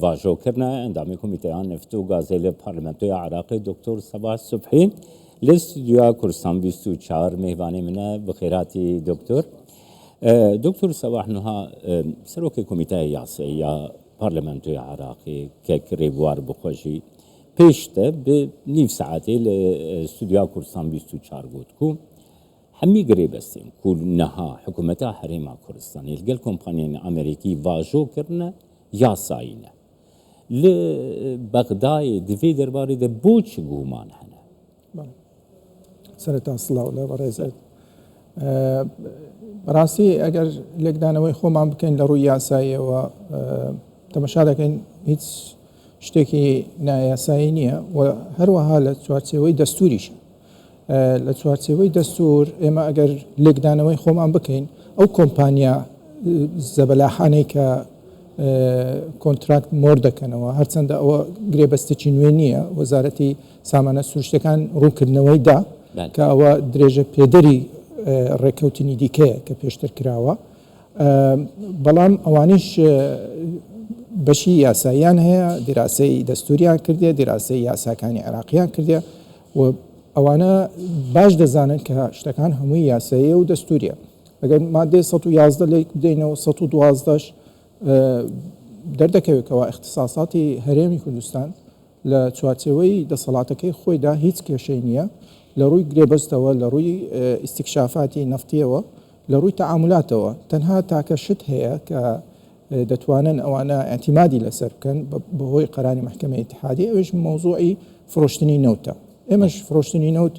ڤاژۆ کرنە ئەندامی کۆمیتەیا نەفت و گازێ لە پارلمەنتۆیا عراقێ دکتۆر سەباح سوبحی لە ستودیۆیا کوردستان 24 مێهڤانێ منە بخێرهاتی دکتۆر. دکتۆر سەباح نها سەرۆکێ کۆمیتای یاسایی یا پارلمەنتۆیا عراقێ کەک رێبوار بخوەژی پێشتە ب نیڤ ساعەتێ لە ستودیۆیا کوردستان 24 گوت کو هەمی گرێبەستێن کو نها حکومەتا هەرێما کوردستانێ لگەل کۆمپانیاێن ئامریکی ڤاژۆ کرنە یاسایی نە. ل بەغدایێ di vê derbarê de bo çi guman hene؟ سەرەتا سڵاو لە بەڕێزت. بەڕاستی ئەگەر لێکدانەوەی خۆمان بکەین لە ڕووی یاساییەوە تەمەشا دەکەین هیچ شتێکی نایاسایی نییە و هەروەها لە چوارچێوەی دەستوریش لە چوارچێوەی دەستور ئێمە ئەگەر لێکدانەوەی خۆمان بکەین ئەو کۆمپانیا زەبەلاحانەی کە کۆنتراکت مۆر دەکەنەوە هەرچەندە ئەوە گرێبەستێکی نوێ نییە وەزارەتی سامانە سروشتەکان ڕوونکردنەوەی دا کە ئەوە درێژە پێدەری ڕێککەوتنی دیکەیە کە پێشتر کراوە بەڵام ئەوانیش بەشی یاساییان هەیە دیراسەی دەستوریان کردێ دیراسەی یاساکانی عێراقیان کردێ و ئەوانە باش دەزانن کە شتەکان هەمووی یاساییە و دەستوریە. ئەگەر مادەی 111 لێک بدەینەوە 112ش دەردەکەوێت کەوا ئیختیساساتی هەرێمی کوردستان لە چوارچێوەی دەسەڵاتەکەی خۆیدا هیچ کێشەی نییە لە ڕووی گرێبەستەوە، لە ڕووی ئیستیکشافاتی نەفتیەوە، لە ڕووی تەعامولاتەوە. تەنها تاکە شت هەیە کە دەتوانن ئەوانە ئیعتیمادی لەسەر بکەن بەهۆی قەراری مەحکەمەی ئیتیحادی ئەویش مەوزوعی فرۆشتنی نەوتە. ئێمەش فرۆشتنی نەوت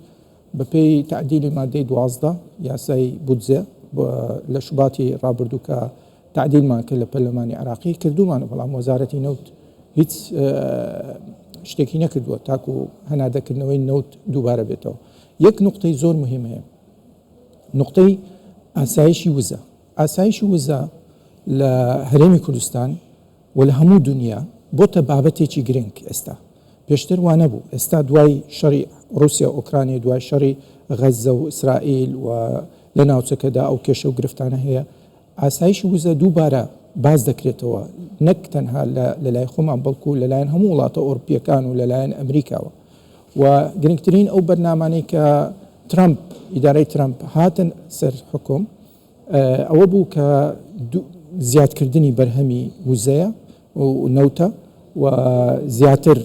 بەپێی تەعدیلی مادەی 12 یاسای بودجە لە شوباتی ڕابردوو کە تەعدیلمان کرد لە پەرلەمانی عێراقی کردوومانە بەڵام وەزارەتی نەوت هیچ شتێکی نەکردووە تاکو هەناردەکردنەوەی نەوت دووبارە بێتەوە. یەک نوقتەی زۆر مهم هەیە نوقتەی ئاسایشی وزە. ئاسایشی وزە لە هەرێمی کوردستان و لە هەموو دونیا بۆتە بابەتێکی گرنگ ئێستا. پێشتر وا نەبوو. ئێستا دوای شەڕی ڕووسیا و ئۆکرانیا، دوای شەڕی غەززە و ئیسرائیل و لە ناوچەکەدا ئەو کێشە و گرفتانە هەیە، ئاسایشی وزە دووبارە باس دەکرێتەوە نەک تەنها لە لای خۆمان بەڵکو لەلایەن هەموو وڵاتە ئەوروپییەکان و لەلایەن ئەمریکاوە و گرنگترین ئەو بەرنامانەی کە ترەمپ، ئیدارەی ترەمپ هاتن سەر حوکم ئەوە بوو کە زیادکردنی بەرهەمی وزەیە و نەوتە و زیاتر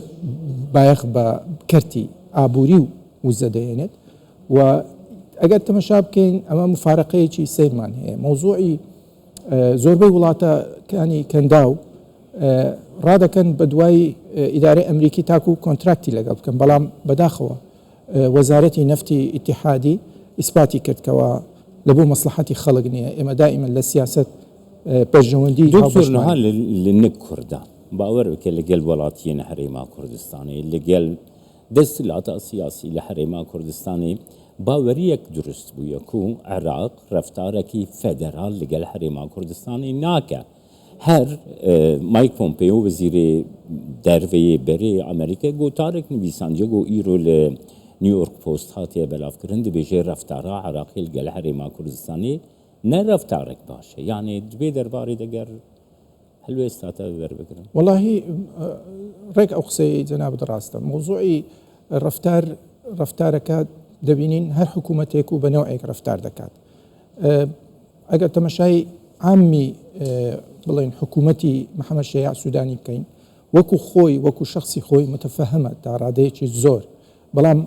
بایەخ بە کەرتی ئابووری و وزە دەهێنێت و ئەگەر تەمەشا بکەین ئەمە مفارەقەیەکی سەیرمان هەیە مەوزوعی زۆربەی وڵاتەکانی کەنداو ڕادەکەن بە دوای ئیدارەی ئەمریکی تاکو کۆنتراکتی لەگەڵ بکەن بەڵام بەداخەوە وەزارەتی نەفتی ئیتیحادی ئیسپاتی کرد کەوا لە بۆ مەسڵەحەتی خەڵک نییە، ئێمە دائیمەن لە سیاسەت بەرژەوەندی دکتۆر هاوبەشمان نها هەیە. لە نک کوردان باوەر بکە لە گەل وەڵاتیەن هەرێما کوردستانێ لە گەل دەستلاتا سیاسی لە هەرێما کوردستانێ باوەریەک دروست بویە کو عراق رەفتارەکی فێدەرال لە گەل هەرێما کوردستانێ ناکە. هەر مایک پۆمپێۆ وەزیرێ دەرڤەیێ بەرێ ئەمریکا گۆتارێک نویساندیە گۆ ئیرۆ لە نیویۆرک پۆست هاتیە بەلاڤکرن دبێژێ رەفتارا عراقێ لگەل هەرێما کوردستانێ نە رەفتارێک باشە یانێ دبێ دەربارێ دەگەر هەلوێستا تە وەربگرن. وەڵاهی ڕێک ئەو قسەیەی جەنابت ڕاستە. مەوزوعی ڕەفتار ڕەفتارەکە دەبینین هەر حکوومەتێک و بە نەوعێک ڕەفتار دەکات. ئەگەر تەمەشای عامی بڵێن حکوومەتی محەممەد شەیاع سوودانی بکەین وەکو خۆی وەکو شخصی خۆی متفەهمە تا ڕادەیەکی زۆر بەڵام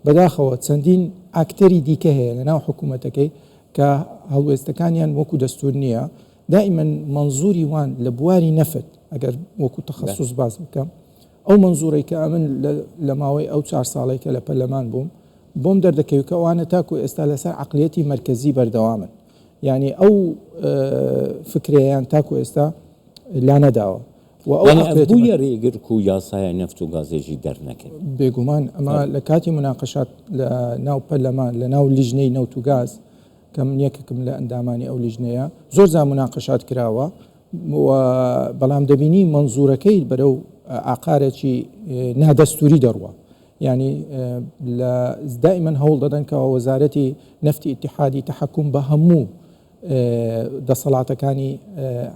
بەداخەوە چەندین ئاکتەری دیکە هەیە لە ناو حکوومەتەکەی کە هەڵوێستەکانیان وەکو دەستور نییە دائیمەن مەنزوری وان لە بواری نەفت ئەگەر وەکو تەخەسوس باس بکەم ئەو مەنزورەی کە ئەمن لە ماوەی ئەو چار ساڵەی کە لە پەرلەمان بووم بۆم دەردەکەوێت کە ئەوانە تاکو ئێستا لەسەر عەقلیەتی مەرکەزی بەردەوامن یانی ئەو فکرەیان تاکو ئێستا لانەداوە و ئەو یانی ئەڤ عەقلیەتی بوویە رێگر کو یاسایە نەفت و گازێ ژی دەرنەکەن؟ بێگومان ئەمە لە کاتی موناقەشات لە ناو پەرلەمان لە ناو لیژنەی نەوت و گاز کە من یەکێکم لە ئەندامانی ئەو لیژنەیە زۆر جار موناقەشات کراوە و بەڵام دەبینی مەنزوورەکەی بەرەو ئاقارێکی نادەستووری دەڕوا یانی لە دائیمەن هەوڵ دەدەن کەوا وەزارەتی نەفتی ئیتیحادی تەحەکوم بە هەموو دەسەڵاتەکانی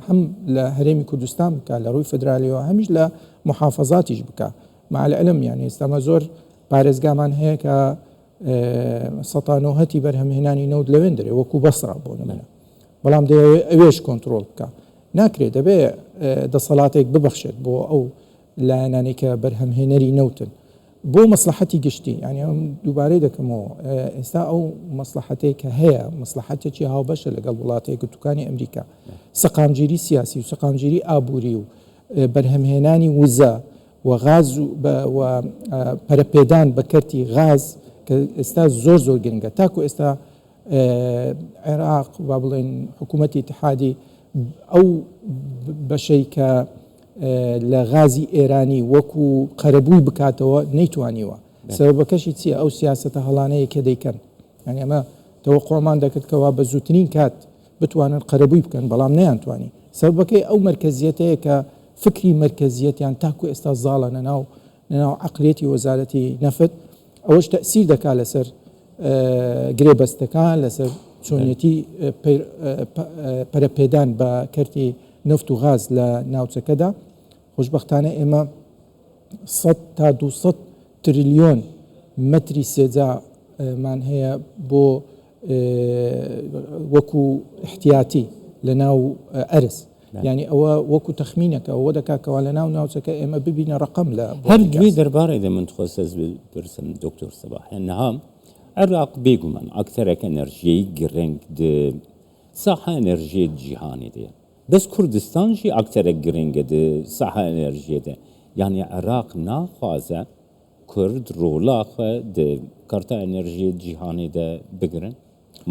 هەم لە هەرێمی کوردستان بکە لە ڕووی فدرالیەوە هەمیش لە محافظاتیش بکە مع العلم یعنی ئێستامە زۆر پارێزگامان هەیە کە سەتانۆهەتی بەرهەمهێنانی نەوت لەوێن دەرێ وەکو بەسرا بۆ نمونە بەڵام دەیەوێت ئەوێش کۆنترۆڵ بکە ناکرێت دەبێ دەسەڵاتێک ببەخشێت بۆ ئەو لایەنانەی کە بەرهەمهێنەری نەوتن بۆ مەسلحەتی گشتی یعنی ئەم دووبارەی دەکەمەوە ئێستا ئەو مەسلحەتێک کە هەیە مەسلحەتێکی هاوبەشە لەگەڵ وڵاتە یەکگرتووکانی ئەمریکا سەقامگیری سیاسی و سەقامگیری ئابووری و بەرهەمهێنانی وزە و غاز و پەرەپێدان بە کەرتی غاز کە ئێستا زۆر زۆر گرنگە تاکو ئێستا عێراق با بڵێن حکوومەتی ئیتحادی ئەو بەشەی کە لە غازی ئێرانی وەکو قەرەبووی بکاتەوە نەیتوانیوە سەبەبەکەشی چییە ئەو سیاسەتە هەڵانەیە کە دەیکەن یعنی ئەمە تەوەقعمان دەکرد کەوا بە زووترین کات بتوانن قەرەبووی بکەن بەڵام نەیانتوانی سەبەبەکەی ئەو مەرکەزیەتەیە کە فکری مەرکەزیەتیان تاکو ئێستا زاڵە نەناو لەناو عەقلیەتی وەزارەتی نەفت، ئەوەش تەئسیر دەکات لەسەر گرێبەستەکان، لەسەر چۆنیەتی پەرەپێدان بە کەرتی نەفت و غاز لە ناوچەکەدا. خۆشبەختانە ئێمە 100 تا 200 تریلیۆن مەتری سێجا مان هەیە بۆ وەکو احتیاتی لە ناو ئەرز یانی ئەوە وەکو تەخمینەکە ئەوە دەکات کەوا لە ناو ناوچەکە ئێمە ببینە ڕەقەم لە هەر دوێ دەربارەی دە من خواست ئەز بپرسم دکتۆر سەباح نها عراق بێگومان ئەکتەرەک ئەنەرژیی گرنگ د ساحە ئەنەرژیە جیهانی دێ بەس کوردستان ژی ئەکتەرەک گرنگە د ساحە ئەنەرژیە دێ یعنی عراق ناخوازە کورد ڕۆلا خوە د کەرتە ئەنەرژیە جیهانی دە بگرن؟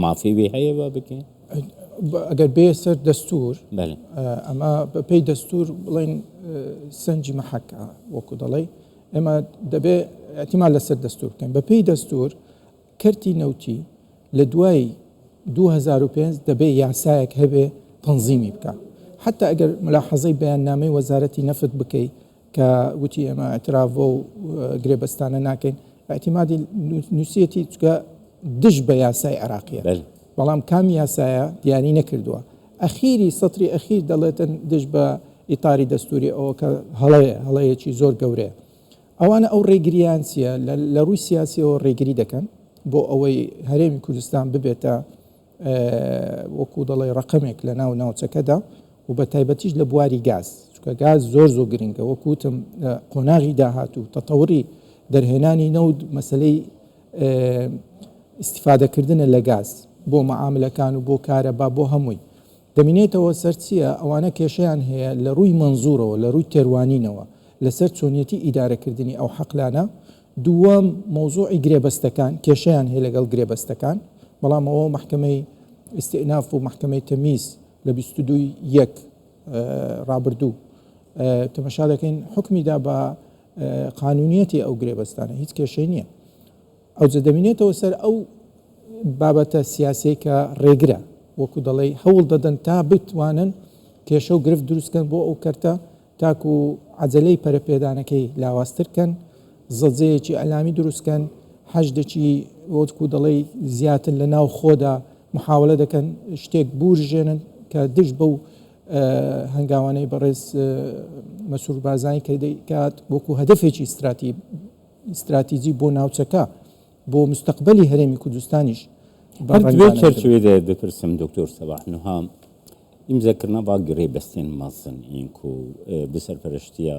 مافی وی هەیە وا بکێ؟ ئەگەر بێ سەر دەستور ئەمە بەپێی دەستور بڵێن سەنجی مەحەکە وەکو دەڵێ ئێمە دەبێ اعتماد لەسەر دەستور بکەین بەپێی دەستور کەرتی نەوتی لە دوای 2005 دەبێ یاسایەک هەبێ تەنزیمی بکە حتا ئەگەر ملاحەزەی بەیاننامەی وەزارەتی نەفت بکەی کە وتی ئێمە ئیعتراف بەو گرێبەستانە ناکەین ئیعتیمادی نووسیەتی چکە دژ بە یاسای عێراقیە بەڵام کام یاسایە دیاری نەکردووە ئەخیری سەتری ئەخیر دەڵێتن دژ بە ئیتاری دەستوری ئەوە کە هەڵەیە هەڵەیەکی زۆر گەورەیە ئەوانە ئەو ڕێگریان چییە لە ڕووی سیاسیەوە ڕێگری دەکەن بۆ ئەوەی هەرێمی کوردستان ببێتە وەکو دەڵێ ڕەقەمێک لە ناو ناوچەکەدا و بە تایبەتیش لە بواری گاز چونکە گاز زۆر زۆر گرنگە وەکو وتم لە قۆناغی داهاتوو تەتەوری دەرهێنانی نەوت مەسلەی ئیسیفادەکردنە لە گاز بۆ معاملەکان و بۆ کارەبا بۆ هەمووی دەمینێتەوە سەر چییە ئەوانە کێشیان هەیە لە ڕووی مەنزورەوە لە ڕووی تێروانینەوە لەسەر چۆنیەتی ئیدارەکردنی ئەو حەقلانە دووەم، مەوزوعی گرێبەستەکان، کێشەیان هەیە لەگەڵ گرێبەستەکان، بەڵام ئەوە مەحکەمەی ئیستئناف و مەحکەمەی تەمیز لە 22 ی یەک ڕابردوو تەمەشا دەکەین حوکمی دا بە قانونیەتی ئەو گرێبەستانە هیچ کێشەی نییە. ئەوجە دەمینێتەوە سەر ئەو بابەتە سیاسیەی کە ڕێگرە وەکو دەڵێی هەوڵ دەدەن تا بتوانن کێشە و گرفت دروستکەن بۆ ئەو کەرتە تاکو عەجەلەی پەرەپێدانەکەی لاوازتر کەن، زەجەیەکی ئیعلامی دروست کەن، حەشدێکی وەکو دەڵێی زیاتر لە ناو خۆدا محاوەلە دەکەن شتێک بورژێنن کە دژ بەو هەنگاوانەی بەڕێز مەسرور بارزانی کە دەیکات وەکو هەدەفێکی ستراتیجی بۆ ناوچەکە بۆ مستەقبەلی هەرێمی کوردستانیش بە هەر دوێ ڕەنگدانەوە دەبێت. چەرچوێ بپرسم دکتۆر سەباح نوها ئیمزەکردنا ڤا گرێبەستێن مەزن ئین کو bi serpereştiya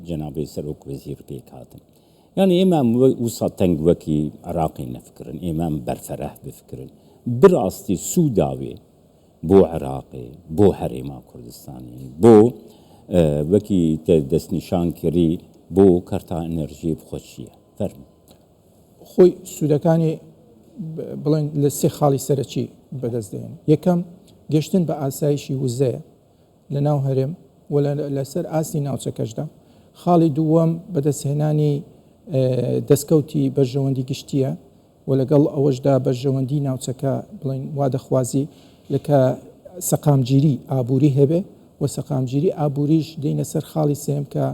cenabê serokwezîr pêk hatin. Yanî ême em wisa teng wekî Iraqê nefikirin, ême em berfereh bifikirin. Bi rastî sûda wê bo Iraqê, bo Herêma Kurdistanê, bo wekî te destnîşan kirî bo kerta enerjiyê bi xwe çi ye? Fermo. خۆی سوودەکانی بڵێن لە سێ خاڵی سەرەکی بەدەست دێن. یەکەم، گەشتن بە ئاسایشی وزەیە لە ناو هەرێم و لەسەر ئاستی ناوچەکەشدا. خاڵی دووەم، بەدەستهێنانی دەستکەوتی بەرژەوەندی گشتییە و لەگەڵ ئەوەشدا بەرژەوەندی ناوچەکە بڵێن وا دەخوازی لە کە سەقامگیری ئابووری هەبێ و سەقامگیری ئابووریش دێینە سەر خاڵی سێیەم کە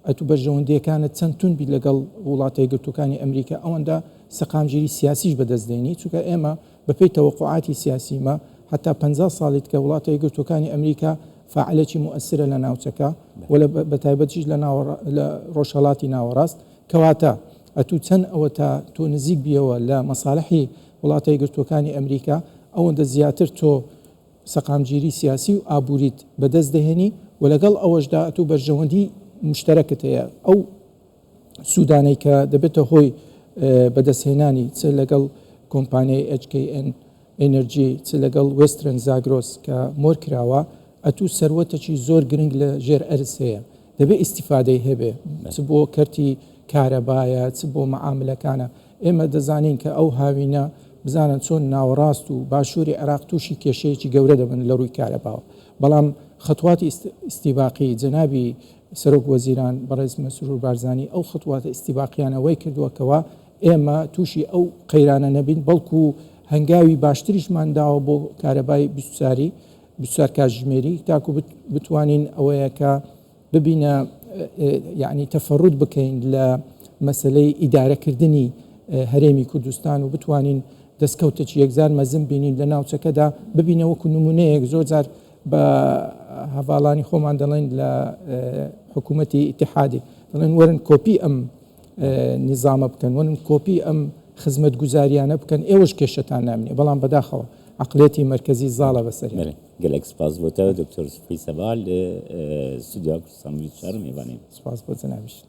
ئەتوو بەرژەوەندییەکانت چەند توند بیت لەگەڵ وڵاتە یەکگرتووەکانی ئەمریکا ئەوەندە سەقامگیری سیاسیش بەدەست دێنی، چونکە ئێمە بەپێی تەوەقوعاتی سیاسیمە حەتا 50 ساڵی تکە وڵاتە یەکگرتووەکانی ئەمریکا فاعلێکی موئەسرە لە ناوچەکە و لە بەتایبەتیش لە لە ڕۆژهەڵاتی ناوەڕاست. کەواتە ئەتوو چەند ئەوە تا تۆ نزیک بیەوە لە مەسالحی وڵاتە یەکگرتووەکانی ئەمریکا ئەوەندە زیاتر تۆ سەقامگیری سیاسی و ئابووریت بەدەست دەهێنی و لەگەڵ ئەوەشدا ئەتوو بەرژەوەندی مشتەرەکت هەیە ئەو سوودانەی کە دەبێتە هۆی بەدەستهێنانی چ لەگەڵ کۆمپانیای HKN Energy چ لەگەڵ وێسترن زاگرۆس کە مۆر کراوە ئەتوو سەروەتەکی زۆر گرنگ لە ژێر ئەرز هەیە دەبێ ئیستیفادەی هەبێ چ بۆ کەرتی کارەبایە چ بۆ مەعاملەکانە ئێمە دەزانین کە ئەو هاوینە بزانن چۆن ناوەڕاست و باشووری عێراق تووشی کێشەیەکی گەورە دەبن لە ڕووی کارەباوە بەڵام خەتواتی ئیستیباقی جەنابی سەرۆک وەزیران بەڕێز مەسرور بارزانی ئەو خەتواتە ئیستیباقیانە وای کردووە کەوا ئێمە تووشی ئەو قەیرانە نەبین بەڵکو هەنگاوی باشتریشمان داوە بۆ کارەبای 24 24 کاتژمێری تاکو بتوانین ئەوەیە کە ببینە یعنی تەفەرود بکەین لە مەسلەی ئیدارەکردنی هەرێمی کوردستان و بتوانین دەستکەوتێکی یەکجار مەزن بینین لە ناوچەکەدا ببینە وەکو نمونەیەک. زۆر جار بە هەڤاڵانی خۆمان دەڵێن لە حکوومەتی ئیتحادی دەڵێن وەرن کۆپی ئەم نیزامە بکەن، وەرن کۆپی ئەم خزمەتگوزاریانە بکەن، ئێوەش کێشەتان نامینێ، بەڵام بەداخەوە عەقڵیەتی مەرکەزی زاڵە بەسەریان. گەلەک سپاس بۆ تە دکتۆر سوبحی سەبا لە ستودیۆ کوردستان 24 مێوانێ. سپاس بۆ جەنابیشت.